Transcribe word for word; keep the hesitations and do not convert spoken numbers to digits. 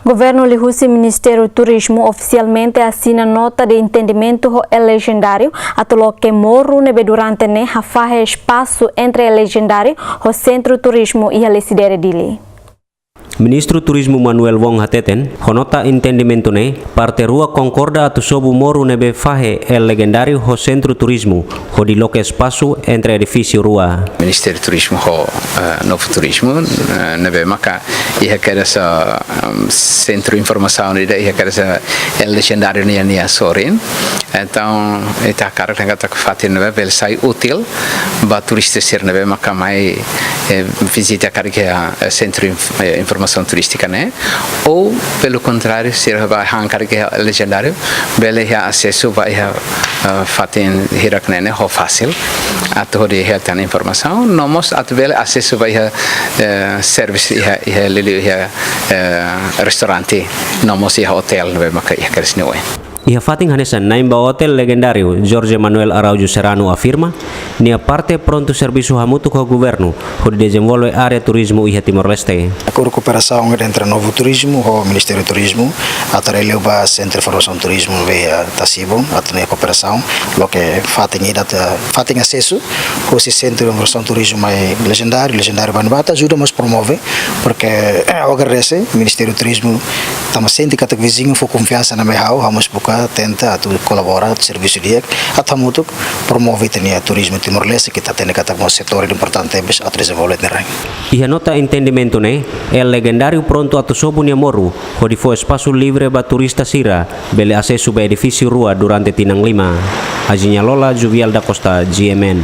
Governu liuhusi Ministériu Turizmu ofisialmente asina nota de entendimentu ho El Legendáriu atu loke moru ne'ebé durante ne'e hafahe espasu entre El Legendáriu ho Sentru Turizmu iha Lecidere, Dili. Ministru Turizmu Manuel Wong hateten, ho nota entendimentu ne'e, parte rua konkorda atu sobu moru ne'ebé fahe El Legendáriu ho Sentru Turizmu, hodi loke espasu entre edifísiu rua. Ministériu Turizmu ho, eh, Novo Turizmu, eh, ne'ebé maka iha kedas, em, sentru informasaun ida iha kedas, eh, El Legendáriu nian, nian sorin. Entaun, ita hakarak katak fatin ne'ebé bele sai útil ba turista sira ne'ebé maka mai, eh, vizita karik iha, eh, sentru inf-, eh, informasaun turístika ne'e. Ou, pelo contrário, sira bá han karik iha El Legendáriu, bele iha asesu ba iha, eh, fatin hirak ne'e ne'e ho fasil atu hodi hetan informasaun, no mós atu bele asesu ba iha, eh, servisu iha, iha liuliu iha, eh, restaurante, no mós iha otél ne'ebé maka iha kedas ne'e oin. Iha fatin hanesan, na'in ba Otél Legendáriu, Jorge Manuel Araújo Serrano afirma, nia parte prontu servisu hamutuk ho governu hodi dezenvolve área turizmu iha Timor-Leste. Akordu kooperasaun entre Novo Turizmu ho Ministériu Turizmu, atu haree liu ba Sentru Informasaun Turizmu ne'ebé iha Tasibon, atu nune'e kooperasaun, loke fatin ida atu, fatin asesu husi Sentru Informasaun Turizmu mai Legendáriu, Legendáriu ba ne'ebá atu ajuda mós promove, porque, eh, ha'u agradese Ministériu Turizmu, tanba sente katak viziñu fó konfiansa mai ha'u, ha'u mós buka tenta atu kolabora, atu servisu di'ak, atu hamutuk promove ita-nia turizmu Timor-Leste, ke ita hatene katak mós setór importante, bes atu dezenvolve ita-nia rai. Iha nota entendimentu ne'e, El Legendáriu prontu atu sobu nia moru, hodi fó espasu livre ba turista sira bele asesu ba edifísiu rua durante tinan lima. Ajinya Lola, Juvial da Costa, G M N.